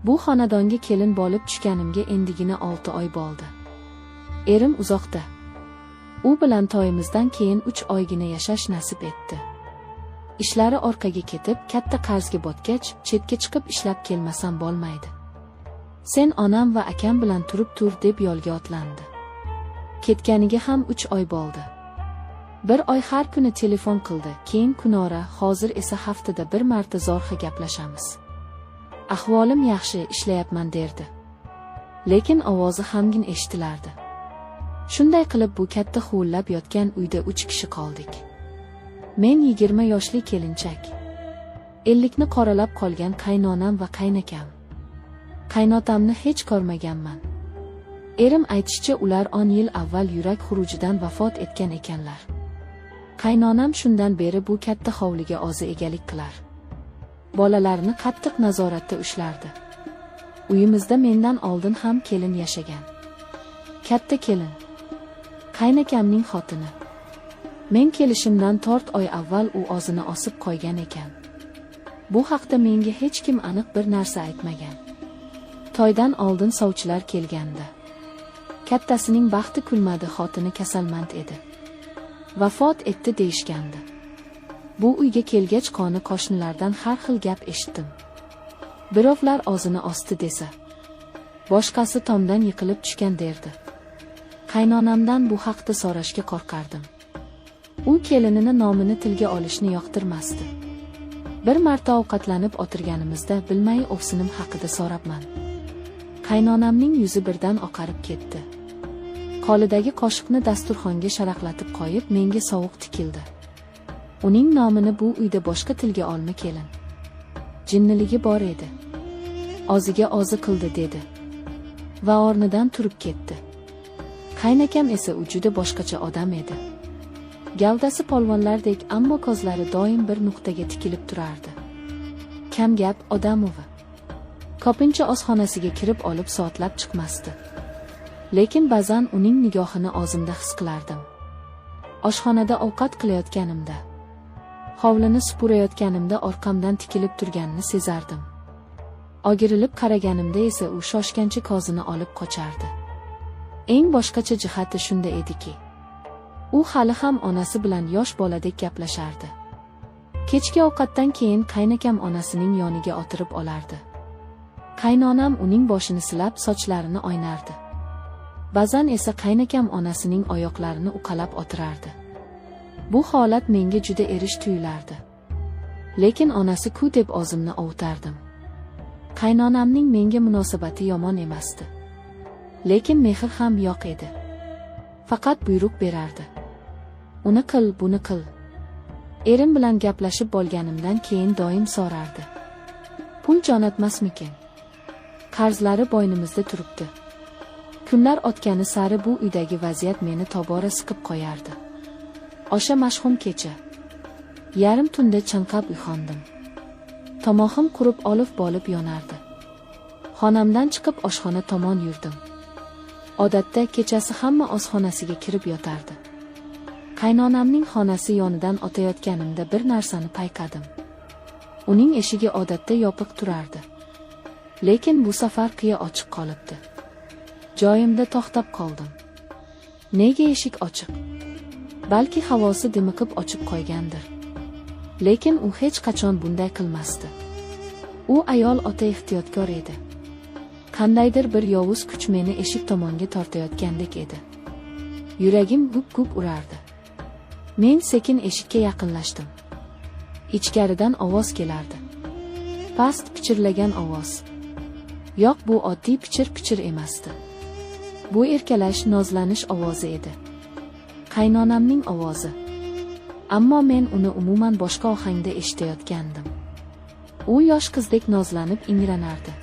Bu xonadonga kelin bo'lib tushganimga endigina 6 oy bo'ldi. Erim uzoqda. U bilan to'yimizdan keyin 3 oygina yashash nasib etdi. Ishlari orqaga ketib, katta qarzga botgach, chetga chiqib ishlab kelmasam bo'lmaydi. Sen onam va akam bilan turib tur deb yo'lga otlandi. Ketganiga ham 3 oy bo'ldi. Bir oy har kuni telefon qildi, keyin kunora, hozir esa haftada bir marta zo'rg'a gaplashamiz. Ahvolim yaxshi, ishlayapman derdi. Lekin ovozi g'amgin eshitilardi. Shunday qilib bu katta huvillab yotgan uyda 3 kishi qoldik. Men 20 yoshli kelinchak. 50ni qoralab qolgan qaynonam va qaynakam. Qaynotamni hech ko'rmaganman. Erim aytishicha ular 10 yil avval yurak xurujidan vafot etgan ekanlar. Qaynonam shundan beri bu katta hovliga o'zi egalik qilar. Bolalarini qattiq nazoratda ushlardi. Uyimizda mendan oldin ham kelin yashagan. Katta kelin. Qaynakamning xotini. Men kelishimdan 4 oy avval u o'zini osib qo'ygan ekan. Bu haqda menga hech kim aniq bir narsa aytmagan. To'ydan oldin sovchilar kelgandi. Kattasining baxti kulmadi, xotini kasalmand edi. Vafot etdi deyishgandi. Bu uyga kelgach qoni qo'shnilardan har xil gap eshitdim. Birovlar o'zini osdi desa, boshqasi tomdan yiqilib tushgan derdi. Qaynonamdan bu haqda so'rashga qo'rqardim. U kelinini nomini tilga olishni yoqtirmasdi. Bir marta ovqatlanib o'tirganimizda bilmay ovsinim haqida so'rabman. Qaynonamning yuzi birdan oqarib ketdi. Qo'lidagi qoshiqni dasturxonga sharaqlatib qo'yib, menga sovuq tikildi. Uning nomini bu uyda boshqa tilga olma kelin. Jinniligi bor edi. O'ziga o'zi qildi dedi. Va o'rnidan turib ketdi. Qaynakam esa u juda boshqacha odam edi. Gavdasi polvonlardek, ammo ko'zlari doim bir nuqtaga tikilib turardi. Kamgap odamovi. Ko'pincha oshxonasiga kirib olib soatlab chiqmasdi. Lekin ba'zan uning nigohini o'zimda his qilardim. Oshxonada ovqat qilayotganimda, hovlini supurayotganimda orqamdan tikilib turganini sezardim. O'girilib qaraganimda esa u shoshgancha ko'zini olib qochardi. Eng boshqacha jihati shunda ediki, u hali ham onasi bilan yosh boladek gaplashardi. Kechki ovqatdan keyin qaynakam onasining yoniga o'tirib olardi. Qaynonam uning boshini silab, sochlarini oynardi. Ba'zan esa qaynakam onasining oyoqlarini uqalab o'tirardi. Bu holat menga juda erish tuyulardi. Lekin onasi ku deb o'zimni ovutardim. Qaynonamning menga munosabati yomon emasdi. Lekin mehr ham yo'q edi. Faqat buyruq berardi. Uni qil, buni qil. Erim bilan gaplashib bo'lganimdan keyin doim so'rardi. Pul jo'natmasmikin? Qarzlari bo'ynimizda turibdi. Kunlar o'tgani sari bu uydagi vaziyat meni tobora siqib qo'yardi. O'sha mashhum kecha. Yarim tunda chanqab uyg'ondim. Tomog'im qurib olib bo'lib yonardi. Xonamdan chiqib oshxona tomon yurdim. Odatda kechasi hamma oshxonasiga kirib yotardi. Qaynonamning xonasi yonidan o'tayotganimda bir narsani payqadim. Uning eshigi odatda yopiq turardi. Lekin bu safar qiya ochiq qolibdi. Joyimda to'xtab qoldim. Nega eshik ochiq? Balki havosi dimiqib ochib qo'ygandir. Lekin u hech qachon bunday qilmasdi. U ayol o'ta ehtiyotkor edi. Qandaydir bir yovuz kuch meni eshik tomonga tortayotgandek edi. Yuragim gup-gup urardi. Men sekin eshikka yaqinlashdim. Ichkaridan ovoz kelardi. Past pichirlagan ovoz. Yo'q, bu oddiy pichir-pichir emasdi. Bu erkalash, nozlanish ovozi edi. Qaynonamning ovozi. Ammo men uni umuman boshqa ohangda eshitayotgandim. U yosh qizdek nozlanib ingranardi.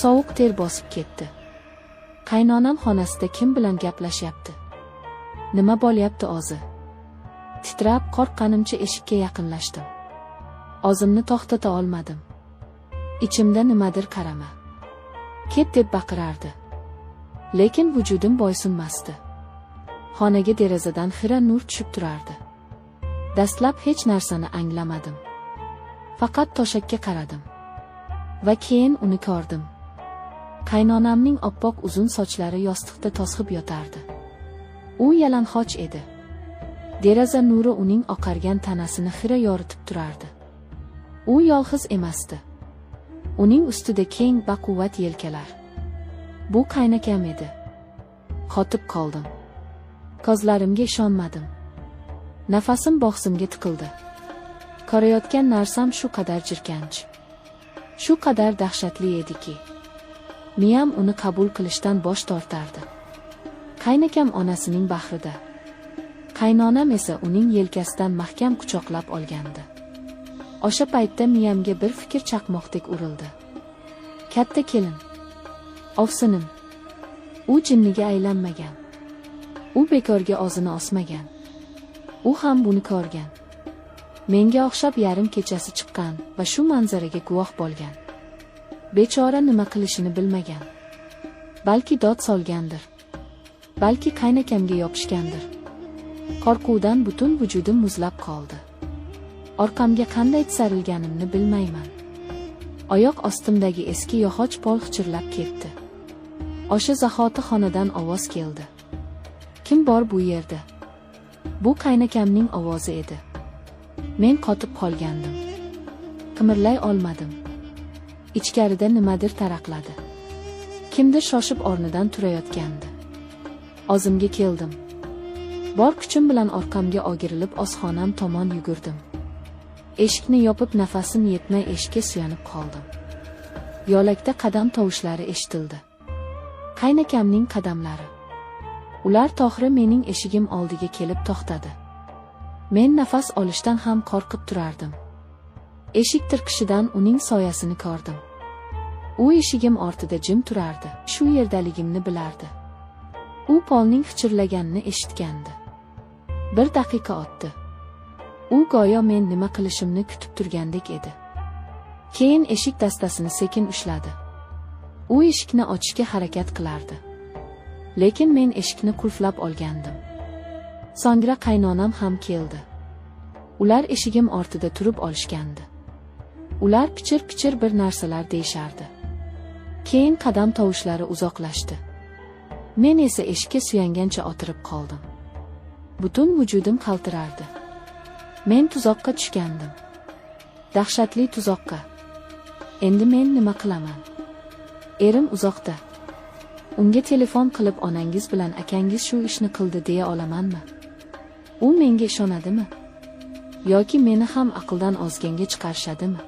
Sovuq ter bosib ketdi. Qaynonam xonasida kim bilan gaplashyapti? Nima bo'lyapti o'zi? Titrab, qo'rqqanimcha eshikka yaqinlashdim. O'zimni to'xtata olmadim. Ichimda nimadir qarama. Ket deb baqirardi. Lekin vujudim bo'ysunmasdi. Xonaga derazadan xira nur tushib turardi. Dastlab hech narsani anglamadim. Faqat to'shakka qaradim. Va keyin uni ko'rdim. Qaynonamning oppoq uzun sochlari yostiqda toshib yotardi. U yalang'och edi. Deraza nuri uning oqargan tanasini xira yoritib turardi. U yolg'iz emasdi. Uning ustida keng baquvvat yelkalar. Bu qaynakam edi. Qotib qoldim. Ko'zlarimga ishonmadim. Nafasim bo'g'zimga tiqildi. Ko'rayotgan narsam shu qadar jirkanch, shu qadar dahshatli ediki, miyam uni qabul qilishdan bosh tortardi. Qaynakam onasining bag'rida. Qaynonam esa uning yelkasidan mahkam quchoqlab olgandi. O'sha paytda miyamga bir fikr chaqmoqdek urildi. Katta kelin. Ovsinim. U jinniga aylanmagan. U bekorga o'zini osmagan. U ham buni ko'rgan. Menga o'xshab yarim kechasi chiqqan va shu manzaraga guvoh bo'lgan. Bechora nima qilishini bilmagan. Balki dod solgandir. Balki qaynakamga yopishgandir. Qo'rquvdan butun vujudim muzlab qoldi. Orqamga qanday tisarilganimni bilmayman. Oyoq ostimdagi eski yog'och pol xichirlab ketdi. O'sha zahoti xonadan ovoz keldi. Kim bor bu yerda? Bu qaynakamning ovozi edi. Men qotib qolgandim. Qimirlay olmadim. Ichkarida nimadir taraqladi. Kimdir shoshib o'rnidan turayotgandi. O'zimga keldim. Bor kuchim bilan orqamga o'girilib oshxonam tomon yugurdim. Eshikni yopib nafasim yetmay eshikka suyanib qoldim. Yo'lakda qadam tovushlari eshitildi. Qaynakamning qadamlari. Ular to'g'ri mening eshigim oldiga kelib to'xtadi. Men nafas olishdan ham qo'rqib turardim. Eshik tirqishidan uning soyasini ko'rdim. U eshigim ortida jim turardi. Shu yerdaligimni bilardi. U polning xichirlaganini eshitgandi. Bir daqiqa o'tdi. U go'yo men nima qilishimni kutib turgandek edi. Keyin eshik dastasini sekin ushladi. U eshikni ochishga harakat qilardi. Lekin men eshikni qulflab olgandim. So'ngra qaynonam ham keldi. Ular eshigim ortida turib olishgandi. Ular pichir-pichir bir narsalar deyishardi. Keyin qadam tovushlari uzoqlashdi. Men esa eshikka suyangancha o'tirib qoldim. Butun vujudim qaltirardi. Men tuzoqqa tushgandim. Dahshatli tuzoqqa. Endi men nima qilaman? Erim uzoqda. Unga telefon qilib onangiz bilan akangiz shu ishni qildi deya olamanmi? U menga ishonadimi? Yoki meni ham aqldan ozganga chiqarishadimi?